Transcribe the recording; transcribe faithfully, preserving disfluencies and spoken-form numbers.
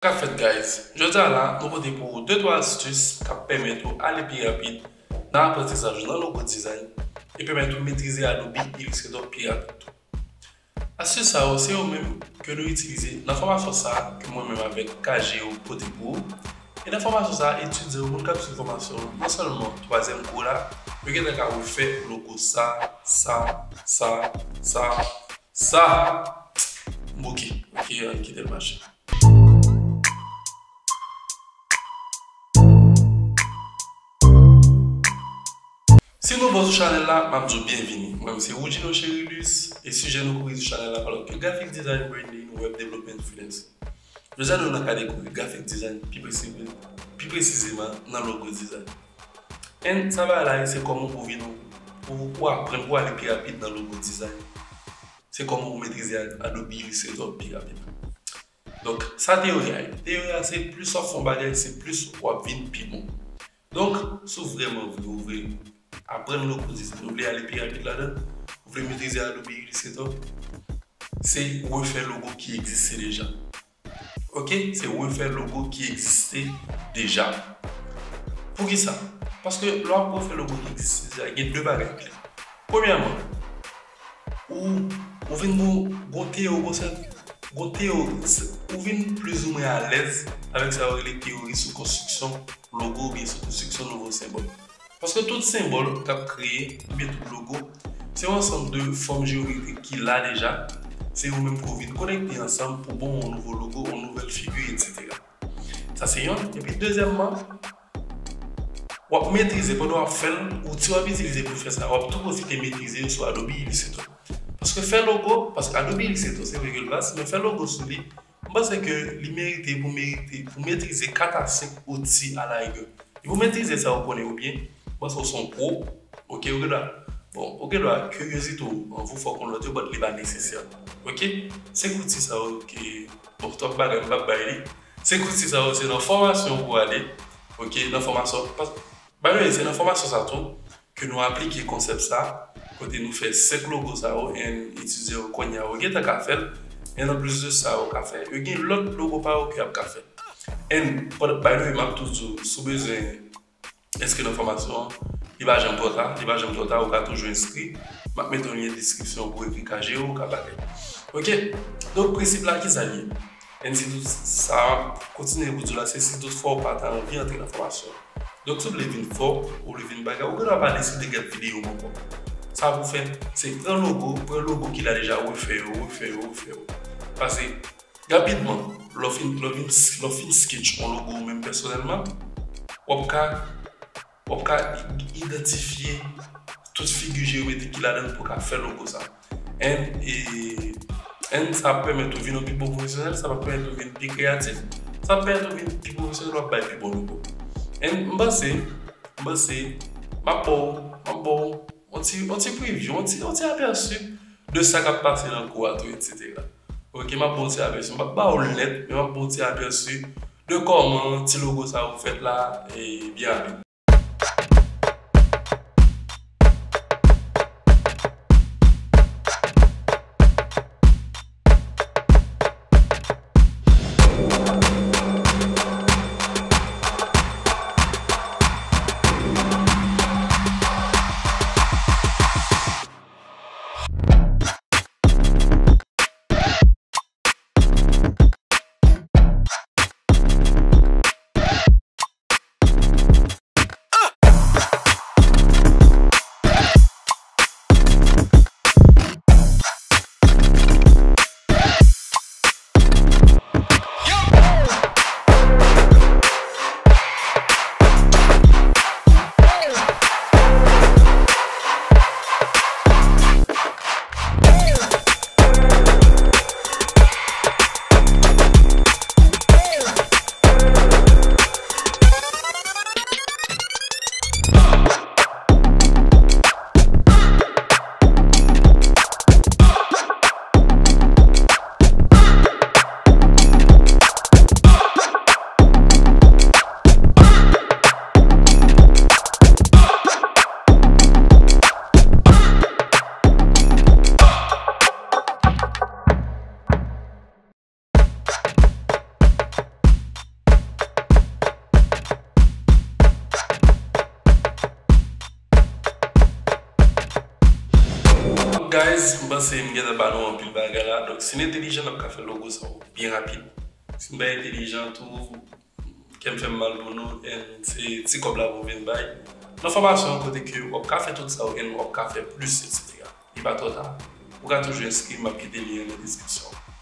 K ap fèt, guys? Jodi a la, nou pote pou ou de twa astis k ap pèmèt ou ale pi rapid nan aprantisaj ou nan logo design e pèmèt ou metrize Adobe Illustrator pi rapid tou. Astis sa yo, se yo menm ke nou itilize nan fòmasyon sa a ke mwen menm avèk K G yo pote pou ou. E nan fòmasyon sa a, etidyan yo, moun k ap swiv fòmasyon yo, non sèlman twazyèm kou la, yo gentan ka refè logo sa, sa, sa, sa, sa. M bouke. Ok, ann kite l mache. Si w nouvo sou chanèl la, m ap di w byenvini. Mwen, se Woodjino Cherilus, e sijè nou kouvri sou chanèl la, alò ke graphic design, branding, web development, freelance. Jodi a, nou nan ka dekouvri graphic design pi presi-, pi presizeman nan logo design. And sa bagay la ye, se kòman pou vin ou, pou, pou aprann pou ale pi rapid nan logo design. Se kòman pou metrize Ad-, Adobe Illustrator pi rapid. Donk, sa teyori a ye. Teyori a, se plis w ap fè yon bagay, se plis w ap vin pi bon. Donk, si w vrèman vle, ou vle aprann logo design, ou vle ale pi rapid ladan, ou vle metrize Adobe Illustrator, se refè logo ki egziste deja. Ok? Se refè logo ki egziste deja. Poukisa? Paske lè w ap refè logo ki egziste deja, gen de bagay kle. Premyèman, ou, ou vin gon, gon teyo-, gon sèl, gon teyo-, ou vin plizoumwen alèz avèk sa yo rele teyori sou konstriksyon logo oubyen sou konstriksyon nouvo senbòl. Paske tout senbòl k ap kreye, oubyen tout logo, se yon ansanm de fòm jeyometrik ki la deja, se yo menm pou yo vin konekte ansanm pou bon yon nouvo logo, yon nouvèl figi, etsetera. Sa se yonn. Epi dezyèmman, w ap metrize pandan w ap fè l, outi w ap itilize pou fè sa, w ap tou pwofite metrize yo sou Adobe Illustrator. Paske fè logo, paske Adobe Illustrator, se vre ke l vas, men fè logo sou li, m panse ke li merite pou merite, pou metrize kat a senk outi alarigè. E pou metrize sa ou konnen yo byen, m panse ou se yon pwo, ok, ou gen dwa, bon, ou gen dwa kiryozite w anvi w fè w konn lòt yo, but li pa nesesè, ok? Senk outi sa yo ke, bon, twòp bagay, m p ap bay li. Senk outi sa yo, se nan fòmasyon pou ale, ok, nan fòmasyon, pas-, by the way, se nan fòmasyon sa tou, ke nou aplike konsèp sa, kote nou fè senk logo sa yo, and etidyan yo kounye a yo gentan ka fè l, and anplis de sa yo ka fè, yo gen lòt logo pa yo ke y ap ka fè. And, by the way, m ap tou di w, si w bezwen enskri nan fòmasyon an, li pa janm twò ta, li pa janm twò ta, ou ka toujou enskri. M ap mete yon lyen deskripsyon pou ekri K G yo, ou ka bagay. Ok? Donk, prensip la, kisa l ye? And si tout sa, kontinye pou di w la, se si tout fwa ou pa ta anvi antre nan fòmasyon an. Donk, si w vle vin fò, ou vle vin bagay, ou gen dwa pa deside gad videyo m ankò. Sa pou fè, se pran logo, pran logo ki la deja, refè yo, refè yo, refè yo. Pase rapidman, lè w fin, lè w fin, lè w fin sketch yon logo ou menm pèsonèlman, w ap ka, w ap ka i-, idantifye tout figi jeyometrik ki ladan l pou w ka fè logo sa. And, e, and sa ap pèmèt ou vin yon pi bon pwofesyonèl, sa ap pèmèt ou vin pi kreyatif, sa ap pèmèt ou vin pi pwofesyonèl, w ap bay pi bon logo. And m panse, m panse, m ap ba w, m ap ba w yon ti, yon ti preview, yon ti, yon ti apèsi de sa k ap pase nan kou a tou, etsetera. Ok, m ap ba w yon ti apèsi, m p ap ba w l nèt, men m ap ba w yon ti apèsi de kòman ti logo sa yo fèt la, e byen rapid. Guys, m panse m gentan ba nou anpil bagay la. Donk, si n entelijan, n ap ka fè logo sa yo byen rapid. Si n pa entelijan tou, kè m fè m mal pou nou, and se ti kòb la pou vin bay. Nan fòmasyon an kote ke w ap ka fè tout sa yo, and w ap ka fè plis, et cetera. Li pa twò ta. Ou ka toujou enskri, m ap kite lyen an nan deskripsyon.